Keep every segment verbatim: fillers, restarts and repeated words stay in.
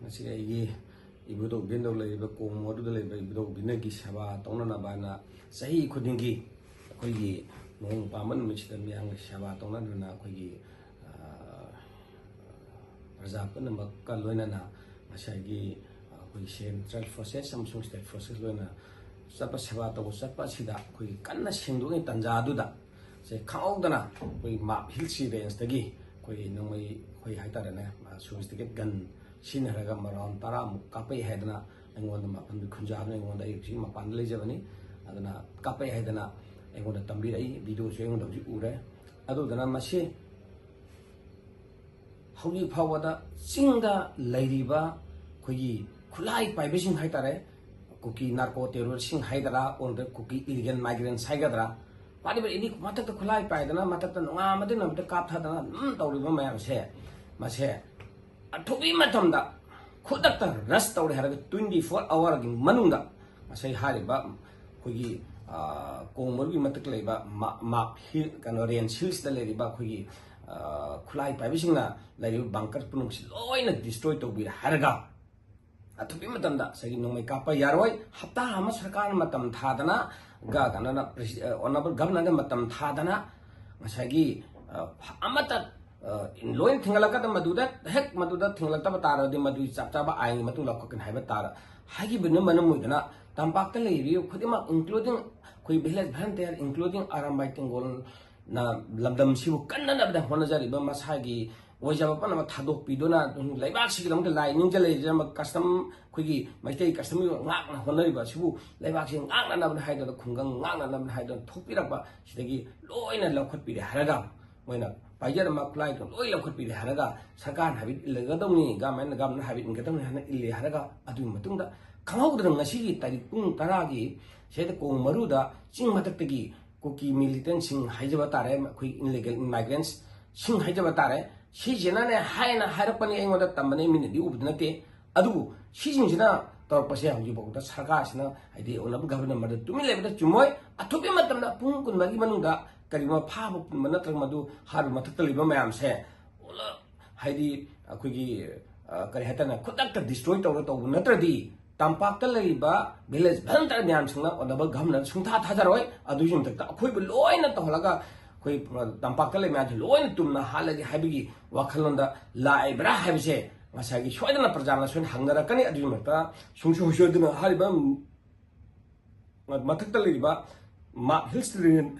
ꯃꯁꯤ ꯑꯩꯒꯤ ꯏꯕꯨꯙꯧ ꯕꯤꯟꯗꯧ ꯂꯩꯔꯤꯕ ꯀꯣꯡ ꯃꯔꯨꯗ ꯂꯩꯕ ꯏꯕꯨꯙꯧ ꯕꯤꯅꯒꯤ ꯁꯦꯕꯥ ꯇꯧꯅꯅꯕ ꯍꯥꯏꯅ ꯆꯍꯤ ꯈꯨꯗꯤꯡꯒꯤ ꯑꯩꯈꯣꯏꯒꯤ ꯂꯨꯍꯣꯡ ꯄꯥꯟꯕ ꯅꯨꯃꯤꯠꯁꯤꯗ ꯃꯤꯌꯥꯝꯒꯤ ꯁꯦꯕꯥ ꯇꯧꯅꯗꯨꯅ ꯑꯩꯈꯣꯏꯒꯤ ꯄ꯭ꯔꯖꯥ ꯄꯨꯝꯅꯃꯛꯀ ꯂꯣꯏꯅꯅ ꯉꯁꯥꯏꯒꯤ ꯑꯩꯈꯣꯏ ꯁꯦꯟꯇ꯭ꯔꯦꯜ ꯐꯣꯔꯁꯦꯁ ꯑꯃꯁꯨꯡ ꯁ꯭ꯇꯦꯠ ꯐꯣꯔꯁꯦꯁ ꯂꯣꯏꯅ ꯆꯠꯄ, ꯁꯦꯕꯥ ꯇꯧꯕ ꯆꯠꯄ ꯑꯁꯤꯗ ꯑꯩꯈꯣꯏꯒꯤ ꯀꯟꯅ ꯁꯦꯡꯗꯣꯛꯏ ꯇꯥꯟꯖꯥ ꯑꯗꯨꯗ ꯁꯦ ꯈꯪꯍꯧꯗꯅ ꯑꯩꯈꯣꯏ ꯃꯥꯞ ꯍꯤꯜꯁꯀꯤ ꯔꯦꯟꯖꯇꯒꯤ ꯑꯩꯈꯣꯏ ꯅꯣꯡꯃꯩ ꯑꯩꯈꯣꯏ ꯍꯥꯏꯇꯥꯔꯦꯅꯦ, ꯁꯣꯐꯤꯁꯇꯤꯀꯦꯠ ꯒꯟ ꯁꯤꯖꯤꯟꯅꯔꯒ ꯃꯔꯥꯎꯟ ꯇꯔꯥꯃꯨꯛ ꯀꯥꯞꯄꯛꯏ ꯍꯥꯏꯗꯅ ꯑꯩꯉꯣꯟꯗ ꯃꯐꯝꯗꯨ ꯈꯨꯟꯖꯥꯗꯨꯅ ꯑꯩꯉꯣꯟꯗ, ꯑꯩ ꯍꯧꯖꯤꯛ ꯃꯄꯥꯟꯗ ꯂꯩꯖꯕꯅꯤ, ꯑꯗꯨꯅ ꯀꯥꯞꯄꯛꯏ ꯍꯥꯏꯗꯅ ꯑꯩꯉꯣꯟꯗ ꯇꯝꯕꯤꯔꯛꯏ, ꯚꯤꯗꯤꯑꯣꯁꯨ ꯑꯩꯉꯣꯟꯗ ꯍꯧꯖꯤꯛ ꯎꯔꯦ꯫ ꯑꯗꯨꯗꯨꯅ ꯃꯁꯤ ꯍꯧꯖꯤꯛ ꯐꯥꯎꯕꯗ ꯆꯤꯡꯗ ꯂꯩꯔꯤꯕ ꯑꯩꯈꯣꯏꯒꯤ ꯈꯨꯠꯂꯥꯏ ꯄꯥꯏꯕꯁꯤꯡ ꯍꯥꯏꯇꯥꯔꯦ, ꯀꯨꯀꯤ ꯅꯥꯔꯀꯣ ꯇꯦꯔꯣꯔꯤꯁꯁꯤꯡ ꯍꯥꯏꯒꯗ꯭ꯔꯥ, ꯑꯣꯔ ꯀꯨꯀꯤ ꯏꯂꯤꯒꯦꯜ ꯃꯥꯏꯒ꯭ꯔꯦꯟꯁ ꯍꯥꯏꯒꯗ꯭ꯔꯥ, ꯄꯥꯔꯤꯕ ꯑꯦꯅꯤ ꯃꯊꯛꯇ ꯈꯨꯠꯂꯥꯏ ꯄꯥꯏꯗꯅ ꯃꯊꯛꯇ ꯅꯣꯡꯉꯥꯟꯕꯗꯒꯤ ꯅꯨꯃꯤꯠꯇ ꯀꯥꯞꯊꯗꯅ ꯑꯗꯨꯝ ꯇꯧꯔꯤꯕ ꯃꯌꯥꯝꯁꯦ, ꯃꯁꯦ ꯑꯊꯨꯕꯤ ꯃꯇꯝꯗ ꯈꯨꯗꯛꯇ ꯔꯁ ꯇꯧꯔꯦ ꯍꯥꯏꯔꯒ ꯇ꯭ꯋꯦꯟꯇꯤ ꯐꯣꯔ ꯑꯋꯥꯔꯒꯤ ꯃꯅꯨꯡꯗ ꯉꯁꯥꯏ ꯍꯥꯏꯔꯤꯕ ꯑꯩꯈꯣꯏꯒꯤ ꯀꯣꯡ ꯃꯔꯨꯒꯤ ꯃꯊꯛꯇ ꯂꯩꯕ ꯃꯥ-, ꯃꯥꯞ ꯍꯤꯜ, ꯀꯩꯅꯣ, ꯔꯦꯟꯖ ꯍꯤꯜꯁꯇ ꯂꯩꯔꯤꯕ ꯑꯩꯈꯣꯏꯒꯤ ꯈꯨꯠꯂꯥꯏ ꯄꯥꯏꯕꯁꯤꯡꯅ ꯂꯩꯔꯤꯕ ꯕꯪꯀꯔ ꯄꯨꯝꯅꯃꯛꯁꯤ ꯂꯣꯏꯅ ꯗꯤꯁꯇ꯭ꯔꯣꯏ ꯇꯧꯕꯤꯔꯦ ꯍꯥꯏꯔꯒ ꯑꯊꯨꯕꯤ ꯃꯇꯝꯗ ꯉꯁꯥꯏꯒꯤ ꯅꯣꯡꯃꯩ ꯀꯥꯞꯄ ꯌꯥꯔꯣꯏ, ꯍꯞꯇꯥ ꯑꯃ ꯁꯔꯀꯥꯔꯅ ꯃꯇꯝ ꯊꯥꯗꯅ, ꯒ-, ꯀꯩꯅꯣꯅ, ꯄ꯭ꯔꯦꯁꯤ-, ꯑ, ꯑꯣꯅꯔꯦꯕꯜ ꯒꯚꯔꯅꯔꯅ ꯃꯇꯝ ꯊꯥꯗꯅ ꯉꯁꯥꯏꯒꯤ, ꯑ, ꯑꯃꯠꯇ, ꯑ, ꯂꯣꯏꯅ ꯊꯤꯡꯒꯠꯂꯛꯀꯗꯕ ꯃꯗꯨꯗ, ꯍꯦꯛ ꯃꯗꯨꯗ ꯊꯤꯡꯒꯠꯂꯛꯇꯕ ꯇꯥꯔꯒꯗꯤ ꯃꯗꯨꯒꯤ ꯆꯞ ꯆꯥꯕ ꯑꯥꯏꯟꯒꯤ ꯃꯇꯨꯡ ꯂꯧꯈꯠꯀꯅꯤ ꯍꯥꯏꯕ ꯇꯥꯔ-, ꯍꯥꯏꯈꯤꯕꯅ ꯃꯔꯝ ꯑꯣꯏꯗꯅ ꯇꯝꯄꯥꯛꯇ ꯂꯩꯔꯤꯕ ꯈꯨꯗꯤꯡꯃꯛ, including ꯑꯩꯈꯣꯏ village volunteer, including ꯑꯔꯥꯝꯕꯥꯏ ꯇꯦꯡꯒꯣꯜꯅ ꯂꯝꯗꯝꯁꯤꯕꯨ ꯀꯟꯅꯅꯕꯗ ꯍꯣꯠꯅꯖꯔꯤꯕ ꯃꯁꯥꯒꯤ ꯑꯣꯏꯖꯕ ꯄꯨꯝꯅꯃꯛ ꯊꯥꯗꯣꯛꯄꯤꯗꯨꯅ ꯑꯗꯨꯝ ꯂꯩꯕꯥꯛꯁꯤꯒꯤꯗꯃꯛꯇ ꯂꯥꯏ ꯅꯤꯡꯖ ꯂꯩꯖꯔꯝꯕ custom, ꯑꯩꯈꯣꯏꯒꯤ ꯃꯩꯇꯩ customꯒꯤ ꯉꯥꯛꯅ ꯍꯣꯠꯅꯔꯤꯕ ꯑꯁꯤꯕꯨ ꯂꯩꯕꯥꯛꯁꯤ ꯉꯥꯛꯅꯅꯕꯅꯤ ꯍꯥꯏꯗꯨꯅ, ꯈꯨꯡꯒꯪ ꯉꯥꯛꯅꯅꯕꯅꯤ ꯍꯥꯏꯗꯨꯅ ꯊꯣꯛꯄꯤꯔꯛꯄ ꯁꯤꯗꯒꯤ ꯂꯣꯏꯅ ꯂꯧꯈꯠꯄꯤꯔꯦ ꯍꯥꯏꯔꯒ, ꯃꯣꯏꯅ ꯄꯥꯏꯖꯔꯝꯕ ꯈꯨꯠꯂꯥꯏꯗꯣ ꯂꯣꯏ ꯂꯧꯈꯠꯄꯤꯔꯦ ꯍꯥꯏꯔꯒ ꯁꯔꯀꯥꯔꯅ ꯍꯥꯏꯕꯤꯠ ꯏꯜꯂꯒꯗꯧꯅꯤ, ꯒꯃꯦꯟꯅ, ꯒꯃꯦꯟꯅ ꯍꯥꯏꯕꯤꯠ ꯏꯟꯒꯗꯧꯅꯤ ꯍꯥꯏꯅ ꯏꯜꯂꯦ ꯍꯥꯏꯔꯒ, ꯑꯗꯨꯒꯤ ꯃꯇꯨꯡꯗ ꯈꯪꯍꯧꯗꯅ ꯉꯁꯤꯒꯤ ꯇꯥꯔꯤꯛ ꯄꯨꯡ ꯇꯔꯥꯒꯤ ꯁꯤꯗ ꯀꯣꯡ ꯃꯔꯨꯗ ꯆꯤꯡ ꯃꯊꯛꯇꯒꯤ ꯀꯨꯀꯤ militantꯁꯤꯡ ꯍꯥꯏꯖꯕ ꯇꯥꯔꯦ, ꯑꯩꯈꯣꯏ illegal immigrantꯁꯤꯡ ꯍꯥꯏꯖꯕ ꯇꯥꯔꯦ, ꯁꯤꯁꯤꯅꯅꯦ ꯍꯥꯏꯅ ꯍꯥꯏꯔꯛꯄꯅꯤ, ꯑꯩꯉꯣꯟꯗ ꯇꯝꯕꯅꯤ, ꯃꯤꯅꯗꯤ ꯎꯕꯗꯤ ꯅꯠꯇꯦ꯫ ꯑꯗꯨꯕꯨ ꯁꯤꯁꯤꯡꯁꯤꯅ ꯇꯧꯔꯛꯄꯁꯦ ꯍꯧꯖꯤꯛꯐꯥꯎꯗ ꯁꯔꯀꯥꯔꯁꯤꯅ, ꯍꯥꯏꯗꯤ ꯑꯣꯅꯔꯦꯕꯜ ꯒꯚꯔꯅꯔ, ꯃꯗꯨ ꯇꯨꯃꯤꯟ ꯂꯩꯕꯗ ꯆꯨꯝꯃꯣꯏ꯫ ꯑꯊꯨꯕꯤ ꯃꯇꯝꯗ ꯄꯨꯡ ꯀꯨꯟꯃꯔꯤ ꯃꯅꯨꯡꯗ ꯀꯔꯤꯒꯨꯝꯕ ꯐꯥꯕ ꯄꯨꯟꯕ ꯅꯠꯇ꯭ꯔꯒ ꯃꯗꯨ ꯍꯥꯏꯔꯤꯕ ꯃꯊꯛꯇ ꯂꯩꯕ ꯃꯌꯥꯝꯁꯦ ꯄꯨꯂꯞ ꯍꯥꯏꯗꯤ ꯑꯩꯈꯣꯏꯒꯤ ꯑ, ꯀꯔꯤ ꯍꯥꯏꯇꯥꯔꯦ, ꯈꯨꯗꯛꯇ ꯗꯤꯁꯇ꯭ꯔꯣꯏ ꯇꯧꯔ ꯇꯧꯕ ꯅꯠꯇ꯭ꯔꯗꯤ ꯇꯝꯄꯥꯛꯇ ꯂꯩꯔꯤꯕ ꯚꯤꯂꯦꯖ ꯚꯂꯟꯇꯤꯌꯔ ꯃꯌꯥꯝꯁꯤꯡꯅ ꯑꯣꯅꯔꯦꯕꯜ ꯒꯚꯔꯅꯔ ꯁꯨꯡꯊꯥ ꯊꯥꯖꯔꯣꯏ꯫ ꯑꯗꯨꯒꯤ ꯃꯊꯛꯇ ꯑꯩꯈꯣꯏꯕꯨ ꯂꯣꯏꯅ ꯇꯧꯍꯜꯂꯒ ꯑꯩꯈꯣꯏ ꯇꯝꯄꯥꯛꯇ ꯂꯩꯕ ꯃꯌꯥꯝꯁꯦ ꯂꯣꯏꯅ ꯇꯨꯝꯅ ꯍꯥꯠꯂꯒꯦ ꯍꯥꯏꯕꯒꯤ ꯋꯥꯈꯜꯂꯣꯟꯗ ꯂꯥꯛꯏꯕ꯭ꯔꯥ ꯍꯥꯏꯕꯁꯦ ꯉꯁꯥꯏꯒꯤ ꯁꯣꯏꯗꯅ ꯄ꯭ꯔꯖꯥꯅ ꯁꯣꯏꯅ ꯍꯪꯅꯔꯛꯀꯅꯤ꯫ ꯑꯗꯨꯒꯤ ꯃꯊꯛꯇ ꯁꯨꯡꯁꯣꯏ ꯁꯣꯏꯗꯅ ꯍꯥꯏꯔꯤꯕ ꯃꯊꯛꯇ ꯂꯩꯔꯤꯕ ꯃꯥꯔꯛ ꯍꯤꯜꯁ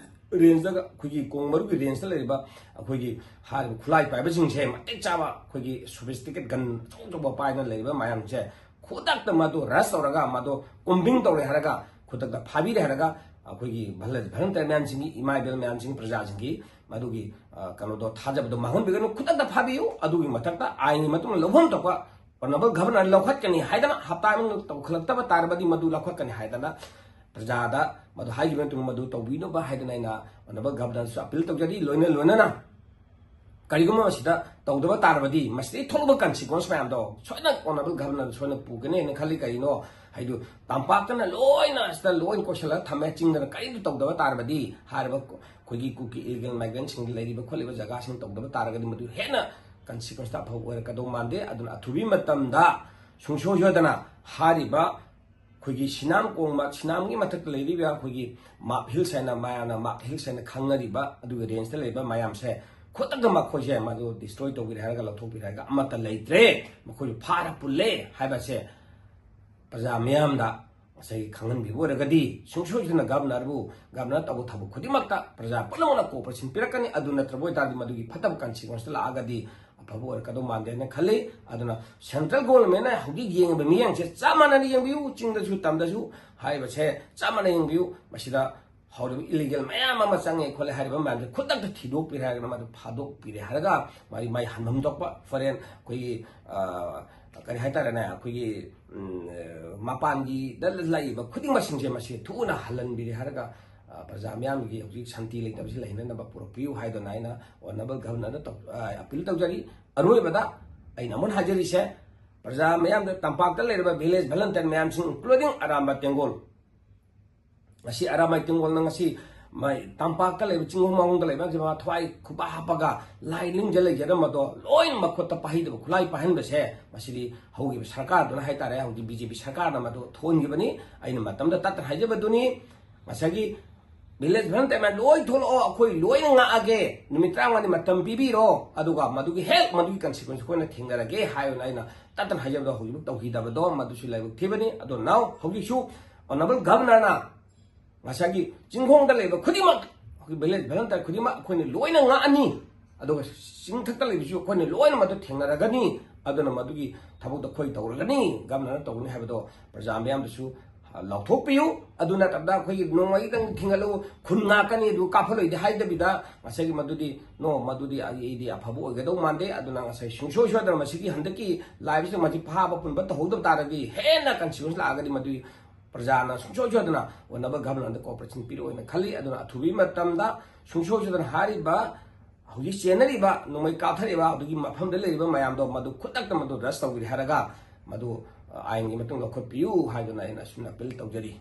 ꯔꯦꯟꯖꯇ ꯑꯩꯈꯣꯏꯒꯤ ꯀꯣꯡ ꯃꯔꯨꯒꯤ ꯔꯦꯟꯖꯇ ꯂꯩꯔꯤꯕ ꯑꯩꯈꯣꯏꯒꯤ ꯍꯥꯏꯔꯤꯕ ꯈꯨꯠꯂꯥꯏ ꯄꯥꯏꯕꯁꯤꯡꯁꯦ ꯃꯇꯤꯛ ꯆꯥꯕ ꯑꯩꯈꯣꯏꯒꯤ ꯁꯣꯐꯤꯁꯇꯤꯀꯦꯠ ꯒꯟ ꯑꯆꯧ ꯑꯆꯧꯕ ꯄꯥꯏꯅ ꯂꯩꯔꯤꯕ ꯃꯌꯥꯝꯁꯦ ꯈꯨꯗꯛꯇ ꯃꯗꯨ ꯔꯁ ꯇꯧꯔꯒ ꯃꯗꯨ ꯀꯨꯝꯕꯤꯡ ꯇꯧꯔꯦ ꯍꯥꯏꯔꯒ ꯈꯨꯗꯛꯇ ꯐꯥꯕꯤꯔꯦ ꯍꯥꯏꯔꯒ ꯑꯩꯈꯣꯏꯒꯤ ꯚꯂꯟꯇꯤꯌꯔ ꯃꯌꯥꯝꯁꯤꯡꯒꯤ, ꯏꯃꯥ ꯏꯕꯦꯜ ꯃꯌꯥꯝꯁꯤꯡ, ꯄ꯭ꯔꯖꯥꯁꯤꯡꯒꯤ ꯃꯗꯨꯒꯤ ꯑ, ꯀꯩꯅꯣꯗꯣ ꯊꯥꯖꯕꯗꯣ ꯃꯥꯡꯍꯟꯕꯤꯒꯅꯨ꯫ ꯈꯨꯗꯛꯇ ꯐꯥꯕꯤꯌꯨ꯫ ꯑꯗꯨꯒꯤ ꯃꯊꯛꯇ ꯑꯥꯏꯟꯒꯤ ꯃꯇꯨꯡ ꯏꯟꯅ ꯂꯧꯐꯝ ꯊꯣꯛꯄ ꯑꯣꯅꯔꯦꯕꯜ ꯒꯚꯔꯅꯔ ꯂꯧꯈꯠꯀꯅꯤ ꯍꯥꯏꯗꯅ ꯍꯞꯇꯥ ꯃꯅꯨꯡꯗ ꯇꯧꯈꯠꯂꯛꯇꯕ ꯇꯥꯔꯕꯗꯤ ꯃꯗꯨ ꯂꯧꯈꯠꯀꯅꯤ ꯍꯥꯏꯗꯅ ꯄ꯭ꯔꯖꯥꯗ ꯃꯗꯨ ꯍꯥꯏꯈꯤꯕ ꯃꯇꯨꯡꯗ ꯃꯗꯨ ꯇꯧꯕꯤꯅꯕ ꯍꯥꯏꯗꯅ ꯑꯩꯅ ꯑꯣꯅꯔꯦꯕꯜ ꯒꯚꯔꯅꯔꯁꯨ ꯑꯄꯤꯜ ꯇꯧꯖꯔꯤ꯫ ꯂꯣꯏꯅ ꯂꯣꯏꯅꯅ ꯀꯔꯤꯒꯨꯝꯕ ꯃꯁꯤꯗ ꯇꯧꯗꯕ ꯇꯥꯔꯕꯗꯤ ꯃꯁꯤꯗꯒꯤ ꯊꯣꯛꯂꯛꯄ ꯀꯟꯁꯤꯀ꯭ꯋꯦꯟꯁ ꯃꯌꯥꯝꯗꯣ ꯁꯣꯏꯗꯅ ꯑꯣꯅꯔꯦꯕꯜ ꯒꯚꯔꯅꯔ ꯁꯣꯏꯅ ꯄꯨꯒꯅꯤ ꯍꯥꯏꯅ ꯈꯜꯂꯤ꯫ ꯀꯔꯤꯅꯣ ꯍꯥꯏꯗꯨ ꯇꯝꯄꯥꯛꯇꯅ ꯂꯣꯏꯅ ꯁꯤꯗ ꯂꯣꯏꯅ ꯀꯣꯏꯁꯤꯜꯂꯒ ꯊꯝꯃꯦ꯫ ꯆꯤꯡꯗꯅ ꯀꯔꯤꯝꯇ ꯇꯧꯗꯕ ꯇꯥꯔꯕꯗꯤ ꯍꯥꯏꯔꯤꯕ ꯑꯩꯈꯣꯏꯒꯤ ꯀꯨꯀꯤ ꯏꯂꯤꯒꯦꯜ ꯃꯥꯏꯒ꯭ꯔꯦꯟꯁꯤꯡ ꯂꯩꯔꯤꯕ ꯈꯣꯠꯂꯤꯕ ꯖꯒꯥꯁꯤꯡ ꯇꯧꯗꯕ ꯇꯥꯔꯒꯗꯤ ꯃꯗꯨ ꯍꯦꯟꯅ ꯀꯟꯁꯤꯀ꯭ꯋꯦꯟꯁꯇ ꯑꯐꯕ ꯑꯣꯏꯔꯛꯀꯗꯧ ꯃꯥꯟꯗꯦ꯫ ꯑꯗꯨꯅ ꯑꯊꯨꯕꯤ ꯃꯇꯝꯗ ꯁꯨꯡꯁꯣꯏ ꯁꯣꯏꯗꯅ ꯍꯥꯏꯔꯤꯕ ꯑꯩꯈꯣꯏꯒꯤ ꯁꯤꯅꯥꯝ ꯀꯣꯡꯕ, ꯁꯤꯅꯥꯝꯒꯤ ꯃꯊꯛꯇ ꯂꯩꯔꯤꯕ ꯑꯩꯈꯣꯏꯒꯤ ꯃꯥꯔꯛ ꯍꯤꯜꯁ ꯍꯥꯏꯅ, ꯃꯌꯥꯝꯅ ꯃꯥꯔꯛ ꯍꯤꯜꯁ ꯍꯥꯏꯅ ꯈꯪꯅꯔꯤꯕ ꯑꯗꯨꯒꯤ ꯔꯦꯟꯖꯇ ꯂꯩꯕ ꯃꯌꯥꯝꯁꯦ ꯈꯨꯗꯛꯇ ꯃꯈꯣꯏꯁꯦ ꯃꯗꯨ ꯗꯤꯁꯇ꯭ꯔꯣꯏ ꯇꯧꯕꯤꯔꯦ ꯍꯥꯏꯔꯒ, ꯂꯧꯊꯣꯛꯄꯤꯔꯦ ꯍꯥꯏꯔꯒ ꯑꯃꯠꯇ ꯂꯩꯇ꯭ꯔꯦ, ꯃꯈꯣꯏꯕꯨ ꯐꯥꯔ ꯄꯨꯜꯂꯦ ꯍꯥꯏꯕꯁꯦ ꯄ꯭ꯔꯖꯥ ꯃꯤꯌꯥꯝꯗ ꯉꯁꯥꯏꯒꯤ ꯈꯪꯍꯟꯕꯤꯕ ꯑꯣꯏꯔꯒꯗꯤ ꯁꯨꯡꯁꯣꯏ ꯁꯣꯏꯗꯅ ꯒꯚꯔꯅꯔꯕꯨ, ꯒꯚꯔꯅꯔ ꯇꯧꯕ ꯊꯕꯛ ꯈꯨꯗꯤꯡꯃꯛꯇ ꯄ꯭ꯔꯖꯥ ꯄꯨꯝꯅꯃꯛꯅ ꯀꯣꯑꯣꯄꯔꯦꯁꯟ ꯄꯤꯔꯛꯀꯅꯤ꯫ ꯑꯗꯨ ꯅꯠꯇ꯭ꯔꯕ ꯑꯣꯏꯇꯥꯔꯗꯤ ꯃꯗꯨꯒꯤ ꯐꯠꯇꯕ ꯀꯟꯁꯤꯀ꯭ꯋꯦꯟꯁꯇ ꯂꯥꯛꯑꯒꯗꯤ ꯑꯐꯕ ꯑꯣꯏꯔꯛꯀꯗꯧ ꯃꯥꯟꯗꯦ ꯍꯥꯏꯅ ꯈꯜꯂꯤ꯫ ꯑꯗꯨꯅ ꯁꯦꯟꯇ꯭ꯔꯦꯜ ꯒꯣꯚꯔꯟꯃꯦꯟꯅ ꯍꯧꯖꯤꯛ ꯌꯦꯡꯉꯤꯕ ꯃꯤꯠꯌꯦꯡꯁꯦ ꯆꯞ ꯃꯥꯟꯅꯅ ꯌꯦꯡꯕꯤꯌꯨ꯫ ꯆꯤꯡꯗꯁꯨ ꯇꯝꯗꯁꯨ ꯍꯥꯏꯔꯤꯕꯁꯦ ꯆꯞ ꯃꯥꯟꯅ ꯌꯦꯡꯕꯤꯌꯨ꯫ ꯃꯁꯤꯗ ꯍꯧꯔꯤꯕ ꯏꯂꯤꯒꯦꯜ ꯃꯌꯥꯝ ꯑꯃ ꯆꯪꯉꯦ ꯈꯣꯠꯂꯦ ꯍꯥꯏꯔꯤꯕ ꯃꯌꯥꯝꯁꯦ ꯈꯨꯗꯛꯇ ꯊꯤꯗꯣꯛꯄꯤꯔꯦ ꯍꯥꯏꯔꯒꯅ ꯃꯗꯨ ꯐꯥꯗꯣꯛꯄꯤꯔꯦ ꯍꯥꯏꯔꯒ ꯃꯥꯒꯤ, ꯃꯥꯒꯤ ꯍꯟꯐꯝ ꯊꯣꯛꯄ ꯐꯣꯔꯦꯟ ꯑꯩꯈꯣꯏꯒꯤ, ꯑ, ꯀꯔꯤ ꯍꯥꯏꯇꯥꯔꯦꯅꯦ, ꯑꯩꯈꯣꯏꯒꯤ, ꯎꯝ, ꯑ, ꯃꯄꯥꯟꯒꯤꯗ ꯂꯩꯔꯤꯕ ꯈꯨꯗꯤꯡꯃꯛꯁꯤꯡꯁꯦ ꯃꯁꯤ ꯊꯨꯅ ꯍꯜꯍꯟꯕꯤꯔꯦ ꯍꯥꯏꯔꯒ, ꯑ, ꯄ꯭ꯔꯖꯥ ꯃꯤꯌꯥꯝꯒꯤ ꯍꯧꯖꯤꯛ ꯁꯥꯟꯇꯤ ꯂꯩꯇꯕꯁꯤ ꯂꯩꯍꯟꯅꯅꯕ ꯄꯨꯔꯛꯄꯤꯌꯨ ꯍꯥꯏꯗꯨꯅ ꯑꯩꯅ ꯑꯣꯅꯔꯦꯕꯜ ꯒꯚꯔꯅꯔꯗ ꯇꯧ-, ꯑ, ꯑꯄꯤꯜ ꯇꯧꯖꯔꯤ꯫ ꯑꯔꯣꯏꯕꯗ ꯑꯩꯅ ꯑꯃꯨꯛ ꯍꯥꯏꯖꯔꯤꯁꯦ, ꯄ꯭ꯔꯖꯥ ꯃꯌꯥꯝꯗ, ꯇꯝꯄꯥꯛꯇ ꯂꯩꯔꯤꯕ ꯚꯤꯂꯦꯖ ꯚꯂꯟꯇꯤꯌꯔ ꯃꯌꯥꯝꯁꯤꯡ, including ꯑꯔꯥꯝꯕꯥꯏ ꯇꯦꯡꯒꯣꯜ, ꯉꯁꯤ ꯑꯔꯥꯝꯕꯥꯏ ꯇꯦꯡꯒꯣꯜꯅ ꯉꯁꯤ ꯃꯥꯏ ꯇꯝꯄꯥꯛꯇ ꯂꯩꯕ ꯆꯤꯡꯈꯣꯡ ꯃꯥꯡꯈꯣꯡꯗ ꯂꯩꯕ ꯃꯌꯥꯝꯁꯦ ꯃꯥ ꯊꯋꯥꯏ ꯈꯨꯕꯥ ꯍꯥꯞꯄꯒ ꯂꯥꯏ ꯅꯤꯡꯖ ꯂꯩꯖꯔꯝꯕꯗꯣ ꯂꯣꯏꯅ ꯃꯈꯨꯠꯇ ꯄꯥꯏꯍꯩꯗꯕ ꯈꯨꯠꯂꯥꯏ ꯄꯥꯏꯍꯟꯕꯁꯦ, ꯃꯁꯤꯗꯤ ꯍꯧꯈꯤꯕ ꯁꯔꯀꯥꯔꯗꯨꯅ ꯍꯥꯏꯇꯥꯔꯦ, ꯍꯧꯖꯤꯛ ꯕꯤ ꯖꯦ ꯄꯤ ꯁꯔꯀꯥꯔꯅ ꯃꯗꯨ ꯊꯣꯛꯍꯟꯈꯤꯕꯅꯤ꯫ ꯑꯩꯅ ꯃꯇꯝꯗ ꯇꯠꯇꯅ ꯍꯥꯏꯖꯕꯗꯨꯅꯤ, ꯉꯁꯥꯏꯒꯤ village volunteer ꯃꯌꯥꯝ ꯂꯣꯏ ꯊꯣꯛꯂꯛꯑꯣ, ꯑꯩꯈꯣꯏ ꯂꯣꯏꯅ ꯉꯥꯛꯑꯒꯦ, ꯅꯨꯃꯤꯠ ꯇꯔꯥꯃꯉꯥꯅꯤ ꯃꯇꯝ ꯄꯤꯕꯤꯔꯣ, ꯑꯗꯨꯒ ꯃꯗꯨꯒꯤ ꯍꯦꯛ ꯃꯗꯨꯒꯤ consequence ꯑꯩꯈꯣꯏꯅ ꯊꯦꯡꯅꯔꯒꯦ ꯍꯥꯏꯌꯣꯅ ꯑꯩꯅ ꯇꯠꯇꯅ ꯍꯥꯏꯖꯕꯗꯣ ꯍꯧꯖꯤꯛꯐꯥꯎ ꯇꯧꯈꯤꯗꯕꯗꯣ ꯃꯗꯨꯁꯨ ꯂꯥꯏꯕꯛ ꯊꯤꯕꯅꯤ꯫ ꯑꯗꯣ now ꯍꯧꯖꯤꯛꯁꯨ honourable governorꯅ ꯉꯁꯥꯏꯒꯤ ꯆꯤꯡꯈꯣꯡꯗ ꯂꯩꯕ ꯈꯨꯗꯤꯡꯃꯛ, ꯑꯩꯈꯣꯏ village volunteer ꯈꯨꯗꯤꯡꯃꯛ ꯑꯩꯈꯣꯏꯅ ꯂꯣꯏꯅ ꯉꯥꯛꯑꯅꯤ, ꯑꯗꯨꯒ ꯆꯤꯡꯊꯛꯇ ꯂꯩꯕꯁꯨ ꯑꯩꯈꯣꯏꯅ ꯂꯣꯏꯅ ꯃꯗꯨ ꯊꯦꯡꯅꯔꯒꯅꯤ, ꯑꯗꯨꯅ ꯃꯗꯨꯒꯤ ꯊꯕꯛꯇꯣ ꯑꯩꯈꯣꯏ ꯇꯧꯔꯒꯅꯤ, governorꯅ ꯇꯧꯒꯅꯤ ꯍꯥꯏꯕꯗꯣ ꯄ꯭ꯔꯖꯥ ꯃꯤꯌꯥꯝꯗꯁꯨ ꯂꯥꯎꯊꯣꯛꯄꯤꯌꯨ꯫ ꯑꯗꯨ ꯅꯠꯇꯕꯗ ꯑꯩꯈꯣꯏꯒꯤ ꯅꯣꯡꯃꯩꯗꯪ ꯊꯤꯡꯍꯜꯂꯨ, ꯈꯨꯟ ꯉꯥꯛꯀꯅꯤ, ꯑꯗꯨ ꯀꯥꯞꯍꯜꯂꯣꯏꯗꯤ ꯍꯥꯏꯗꯕꯤꯗ ꯉꯁꯥꯏꯒꯤ ꯃꯗꯨꯗꯤ no, ꯃꯗꯨꯗꯤ ꯑꯩ, ꯑꯩꯗꯤ ꯑꯐꯕ ꯑꯣꯏꯒꯗꯧ ꯃꯥꯟꯗꯦ꯫ ꯑꯗꯨꯅ ꯉꯁꯥꯏ ꯁꯨꯡꯁꯣꯏ ꯁꯣꯏꯗꯅ ꯃꯁꯤꯒꯤ ꯍꯟꯗꯛꯀꯤ ꯂꯥꯛꯏꯕꯁꯤꯗ ꯃꯁꯤ ꯐꯥꯕ ꯄꯨꯟꯕ ꯇꯧꯍꯧꯗꯕ ꯇꯥꯔꯒꯗꯤ ꯍꯦꯟꯅ consequence ꯂꯥꯛꯑꯒꯗꯤ ꯃꯗꯨꯒꯤ ꯄ꯭ꯔꯖꯥꯅ ꯁꯨꯡꯁꯣꯏ ꯁꯣꯏꯗꯅ honourable governorꯗ cooperation ꯄꯤꯔꯛꯑꯣꯅ ꯈꯜꯂꯤ꯫ ꯑꯗꯨꯅ ꯑꯊꯨꯕꯒꯤ ꯃꯇꯝꯗ ꯁꯨꯡꯁꯣꯏ ꯁꯣꯏꯗꯅ ꯍꯥꯏꯔꯤꯕ ꯍꯧꯖꯤꯛ ꯆꯦꯟꯅꯔꯤꯕ, ꯅꯣꯡꯃꯩ ꯀꯥꯞꯊꯔꯤꯕ ꯑꯗꯨꯒꯤ ꯃꯐꯝꯗ ꯂꯩꯔꯤꯕ ꯃꯌꯥꯝꯗꯣ ꯃꯗꯨ ꯈꯨꯗꯛꯇ ꯃꯗꯨ arrest ꯇꯧꯕꯤꯔꯦ ꯍꯥꯏꯔꯒ ꯃꯗꯨ, ꯑ, ꯑꯥꯏꯟꯒꯤ ꯃꯇꯨꯡ ꯂꯧꯈꯠꯄꯤꯌꯨ ꯍꯥꯏꯗꯨꯅ ꯑꯩꯅ ꯑꯁꯨꯝꯅ appeal ꯇꯧꯖꯔꯤ꯫